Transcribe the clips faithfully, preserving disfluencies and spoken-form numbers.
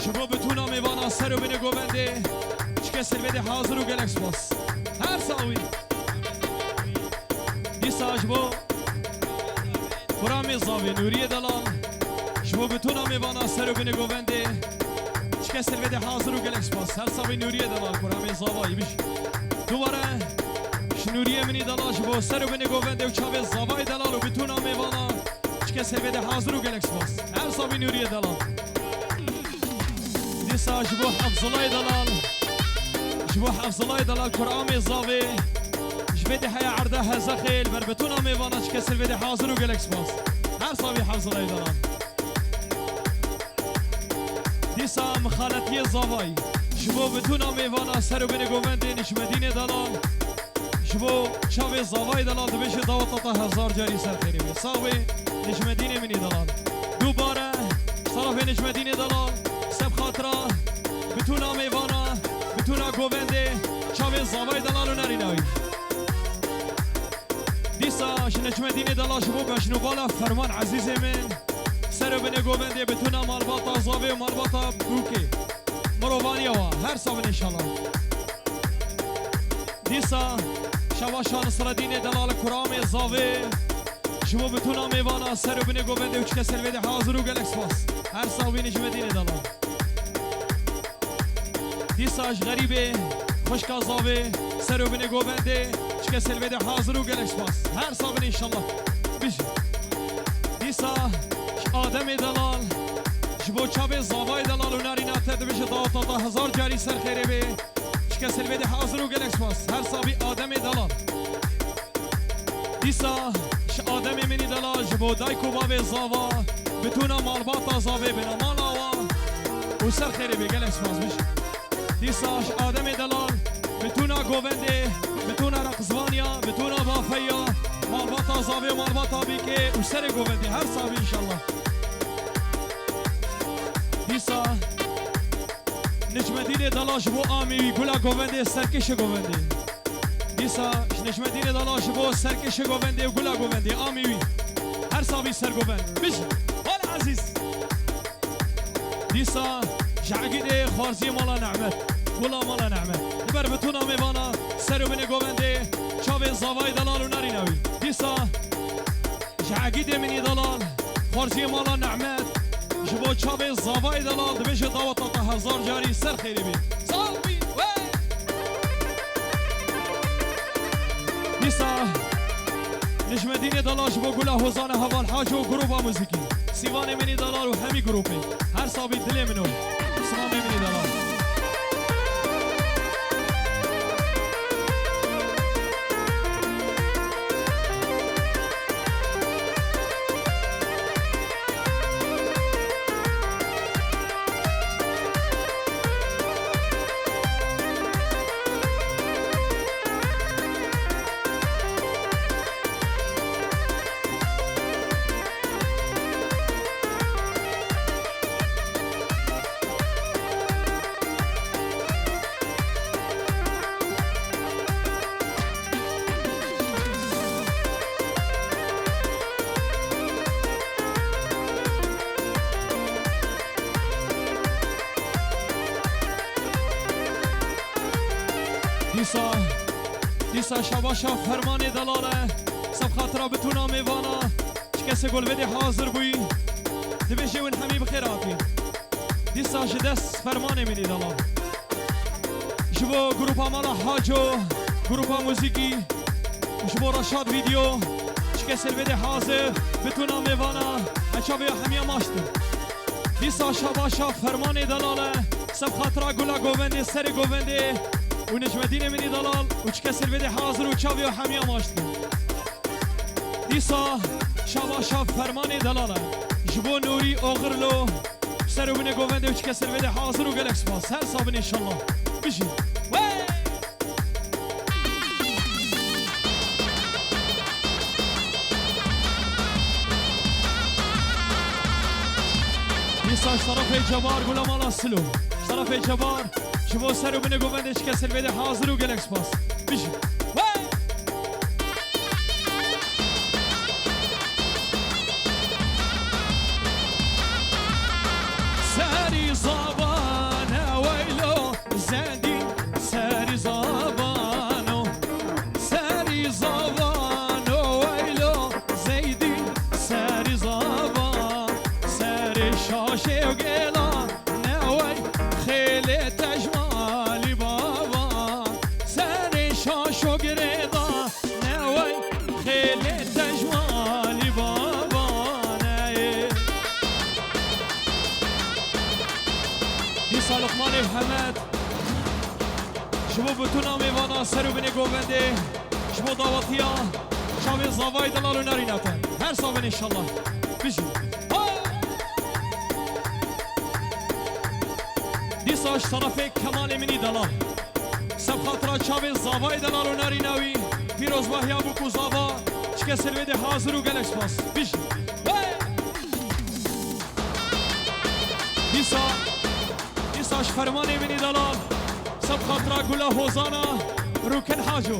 Ji bo bitûna mêvana ser û binê govendê, çike servêdê hazir û gelek spas. Her sax bî. Dîsa ji bo kuramê zavê Nûriyê Delal, ji bo bitûna mêvana ser û binê govendê, çike servêdê hazir û gelek spas. Her sax bî Nûriyê Delal, kuramê zavayî, bijî. Dubare ji Nûriyê min î Delal, ji bo ser û binê govendê û çavê zavayê Delal û bitûna mêvana, çike servêdê hazir û gelek spas. Her sax bî Nûriyê Delal. Dîsa ji bo Hefzulayê Delal, ji bo Hefzulayê Delal, kuramê zavê, ji vê dê heya erda heze xêl, ber bitûna mêvana, çike servêdê hazir û gelek spas. Her sax bî Hefzulayê Delal. Dîsa mixaletiyê zavayî, ji bo bitûna mêvana ser û binê govendê Nêcmedînê Delal, ji bo çavê zavayê Delal dibêje daweta te hezar carî ser xêrê bê. Sax bê Nêcmedînê min î Delal. Dubare ji tarafê Nêcmedînê Delal, seb xatira bitûna mêvana, bitûna govendê, çavê zavayê Delal û nerîna wî. Dîsa ji Necmedînê Delal ji bo beşnûbala Ferman ezîzê min, ser û binê govendê, bitûna malbata zavê û malbata bûkê. Mirovaniya wa, her sax bin înşallah. Dîsa şevaşa Nisredînê Delal, kuramê zavê, ji bo bitûna mêvana ser û binê govendê û çike servêdê hazir û gelek spas. Her sax bî Necmedînê Delal. Dîsa ji xerîbê, xwişka zavê, ser û binê govendê, çike servêdê hazir û gelek spas. Her sax bin înşallah. Bijî. Dîsa ji Ademê Delal, ji bo çavê zavayê Delal û nerîna te dibêje daweta te hezar carî ser xêrê bê. Çike servêdê hazir û gelek spas. Her sax bî Ademê Delal. Dîsa ji Ademê min î Delal, ji bo dayk û bavê zava, bitûna malbata zavê bina mala wa û ser xêrê bê, gelek spas bijî. Dîsa ji Ademê Delal, bitûna govendê, bitûna reqzvaniya, bitûna bafeya, malbata zavê û malbata bîkê û serê govendê, her sax bî înşallah. Dîsa Necmedînê Delal ji bo amê wî, gula govendê, serkêşê govendê. Dîsa ji Necmedînê Delal ji bo serkêşê govendê û gula govendê, amê wî. Her sax bî ser govend. Bijî. Wele ezîz. Dîsa ji Egîdê, xwarziyê mala Nehmet. Gula mala Nehmet. Li ber bitûna mêvana, ser û binê govendê, çavê zavayê Delal û nerîna wî. Dîsa ji Egîdê min î Delal, xwarziyê mala Nehmet, ji bo çavê zavayê Delal dibêje daweta te hezar carî ser xêrê bê. Sağ ol bî, we! Dîsa Necmedînê Delal ji bo gula Hozana Heval Haco û gruba muzîkî. Sîvanê min î Delal û hemî grûpê. Her sax bî dilê min o. Sîvanê min î Delal. Dîsa, dîsa şabaşa Fermanê Delal e, seb xatira bitûna mêvana, çi kesê golvedê hazir bûyî, dibêjê win hemî bi xêr hatî. Dîsa ji dest Fermanê min î Delal. Ji bo grupa mala Haco, grupa muzîkî, ji bo Reşad Video, çi kesê li vê dê hazir, bitûna mêvana, e çavê hemiya maştin. Dîsa şabaşa Fermanê Delal e, seb xatira gula govendê, serê govendê û Necmedînê min î Delal û çi kesê li vê dê hazir û çavê hemiya maştin. Dîsa şabaşa Fermanê Delal e. Ji bo Nûrî Oxirlo, ser û binê govendê û çi kesê li vê dê hazir û gelek spas. Her sabin înşallah. Bijî. Wey! Dîsa ji tarafê Cebar gula mala Silo. Ji tarafê Cebar ji bo ser û binê govendê çi kesê li vê dê hazir û gelek spas. Bijî. Wey! Serî zava Şaşê û gêla newey xêlê tejmalî baba. Serê şaş û girêda newey xêlê tejmalî baba neyê. Dîsa Luqmanê Hemed ji bo bitûna mêvana ser û binê govendê, ji bo dawetiya çavê zavayê delal û narîna te. Her sabin înşallah. Bijî. Ha! Dîsa ji tarafê Kemalê min î delal. Sebxatira çavê zavayê delal û narîna wî, pîrozbahiya bûk û zava, çike ser vê de hazir û gelek spas. Bijî. Hey! Dîsa, dîsa ji fermanê min î delal, sebxatira Gula Hozana, Rûken Haco.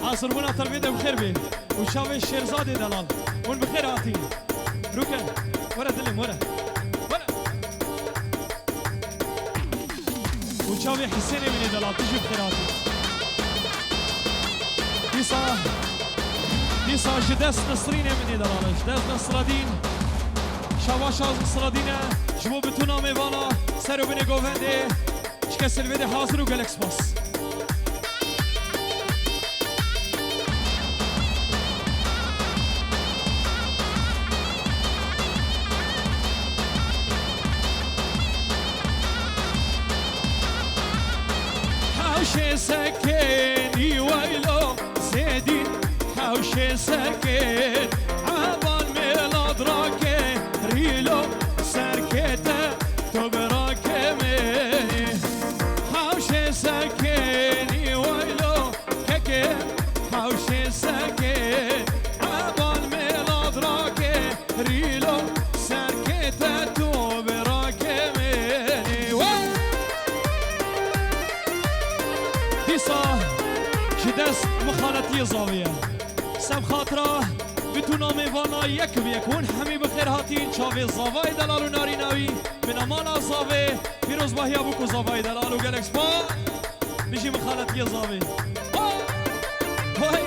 Hazirbûna te li vê de bi xêr bê. Û çavê Şêrzadê delal. Hûn bi xêr hatîn. Rûken, were dilê min, were. Were. Û çavê Hisênê min î delal, tu jî bi xêr hatî. Dîsa, dîsa ji dest Nisrînê min î delal, ji dest Nisredîn. Şabaşa Nisredîn e, ji bo bitûna mêvana, ser û binê govendê, çike ser vê de hazir û gelek spas. Hewşê sekên î weylo zêdî, hewşê sekên eban mêlad rake rîlo serkete to berake me. Hewşê sekên î weylo keke, hewşê sekê, eban mêlad rake, rîlo serkete to berake menî. Wey! Dîsa ji dest mixaletiyê zavê ye. Sebxatira bitûna mêvana yek bi yek hûn hemî bi xêr hatîn çavê zavayê delal û narîna wî, binamala zavê, pîrozbahiya bûk û zavayê delal û gelek spas. Bijî mixaletiyê zavê. Ho! Hoy!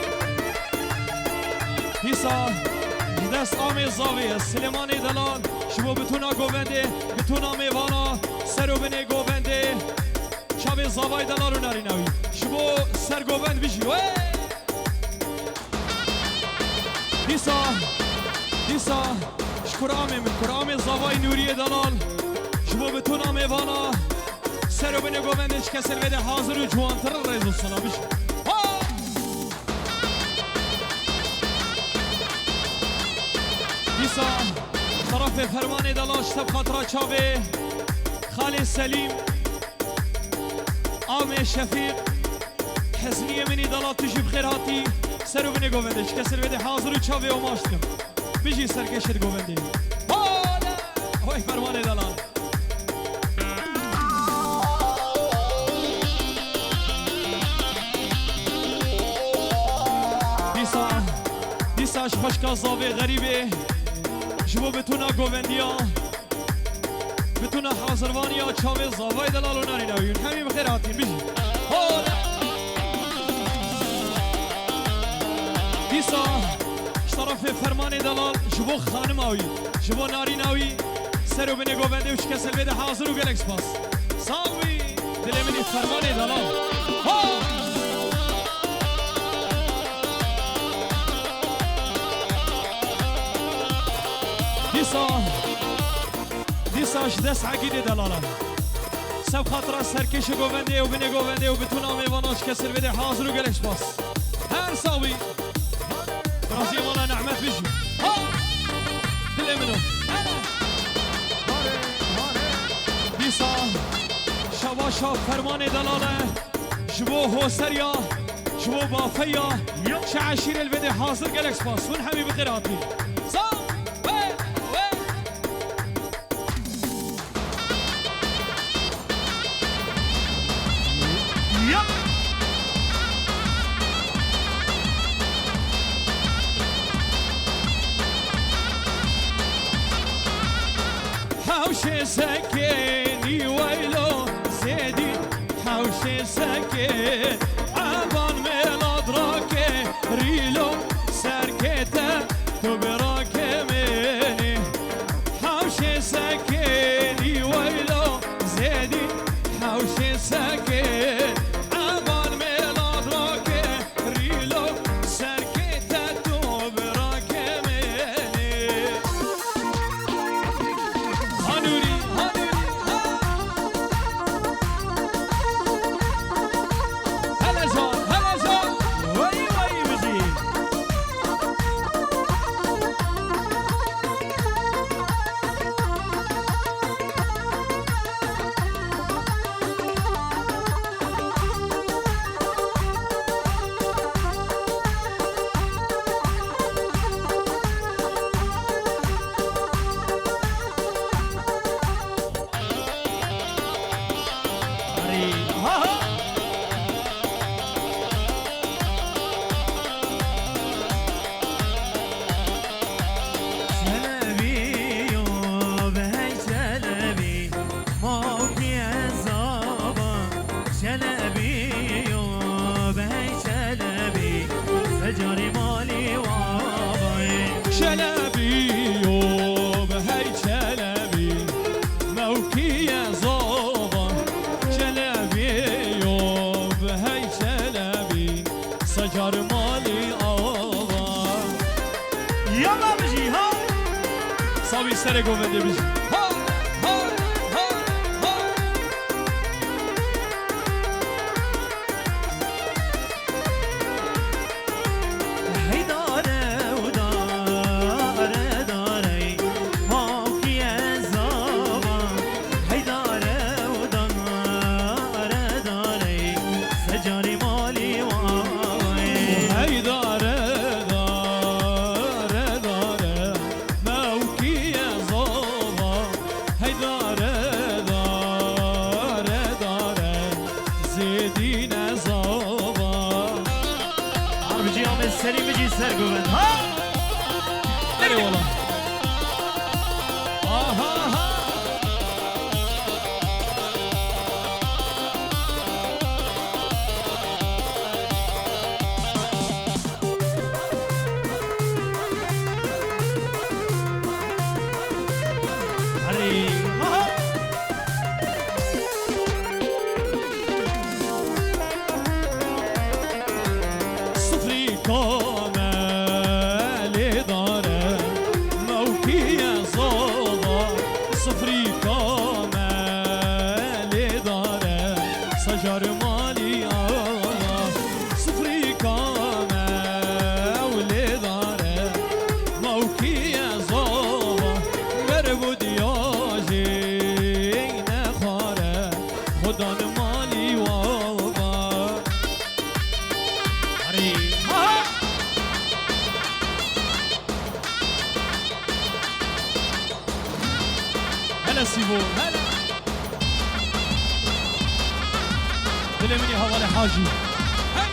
Dîsa ji dest amê zavê ye. Silêmanê delal ji bo bitûna govendê, bitûna mêvana, ser û binê govendê. Çavê zavayê delal û narîna wî. Ji bo ser govend bijî. Wey! Dîsa, dîsa ji kuramê min, kuramê zavayê Nûriyê delal, ji bo bitûna mêvana, ser û binê govendê çike ser vê de hazir û ciwantir rêz û sila bijî. Ha! Dîsa tarafê fermanê delal ji te bi xatira çavê Xalê Selîm, amê Şefîq, Hezniyê min î delal tu jî bi xêr hatî. Ser û binê govendê, çike ser vê de hazir û çavê omaş dikim. Bijî serkeşê di govendê. Hole! Hoy fermanê delal. Dîsa, dîsa ji xweşka zavê xerîbê, ji bo bitûna govendiya, bitûna hazirvaniya çavê zavayê delal û narîna wî. Hûn hemî bi xêr hatîn, bijî. Hole! Dîsa ji tarafê fermanê delal ji bo xanima wî, ji bo narîna wî, ser û binê govendê û çike ser vê de hazir û gelek spas. Sax bî, dilê min î fermanê delal. Ha! Dîsa Dîsa ji dest Egîdê delal e. Ser bi xatira serkêşê govendê û binê govendê û bitûna mêvana çike ser vê de hazir û gelek spas. Her sax bî. Raziyê mala Nehmet bijî. Ha! Dilê min o. Dîsa şabaşa fermanê delal e. Ji bo hoseriya, ji bo bafeya, çi eşîrê li vê de hazir gelek spas. Hûn hemî bi xêr hatî. Sağ ol. Wey, wey. Yap. Hewşê sekên î weylo zêdî, hewşê sekên eban mêlad rake rîlo serkete tu bi rake mênî. Hewşê sekê Erê govendê bijî. Ha, ha, ha, ha. Hey dare û dare dare, mawkiye zava. Hey dare û dare dare, secarê malî wayê. Hey dare dare dare, mewkiye zava. Hey dare dare dare, zêdîne zava. Arbicî Amê serî min jî ser govend. Ha! Erê wala. Aha ha. Erê. Aha. Sifrîka me lê dare, mewkiye zava. Sifrîka me lê dare, secar malî ava. Sifrîka me ew lê dare, mewkiye zava. Ver bu diya jê nexware, xudan malî wava. Arê. Aha! Hele Sîvo, hele. Dilê min ê hevalê Hacî. Hey,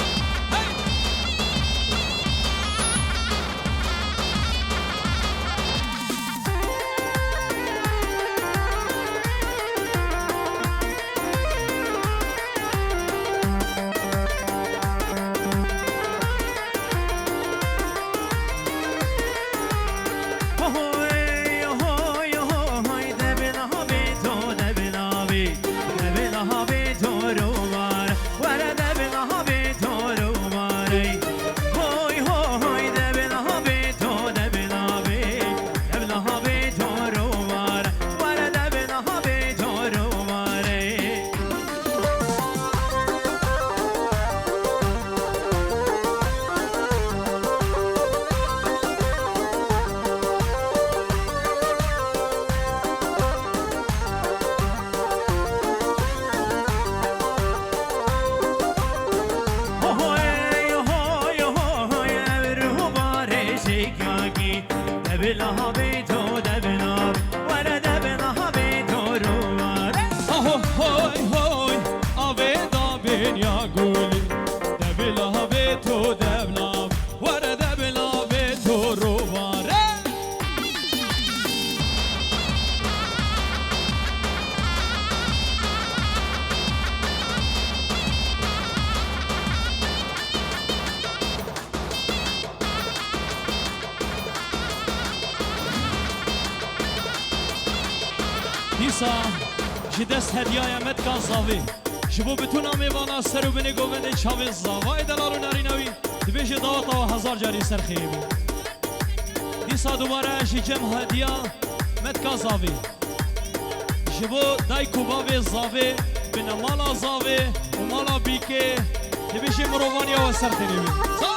hey. Debila bê to debila, were debila bê to rû were. Aho hoy hoy, avê da bênya gulî. Debila bê to debila, were debila bê to rû were. Dîsa ji dest hediyaya Metka Zavê. Ji bo bitûna mêvana ser û binê govendê çavê zavayê delal û narîna wî, dibêje daweta we hezar carî ser xêrê be. Dîsa dubare ji cem hediya Metka Zavê. Ji bo dayik û bavê Zavê, binemala Zavê û mala Bîkê, dibêje mirovaniya we ser xêrê be.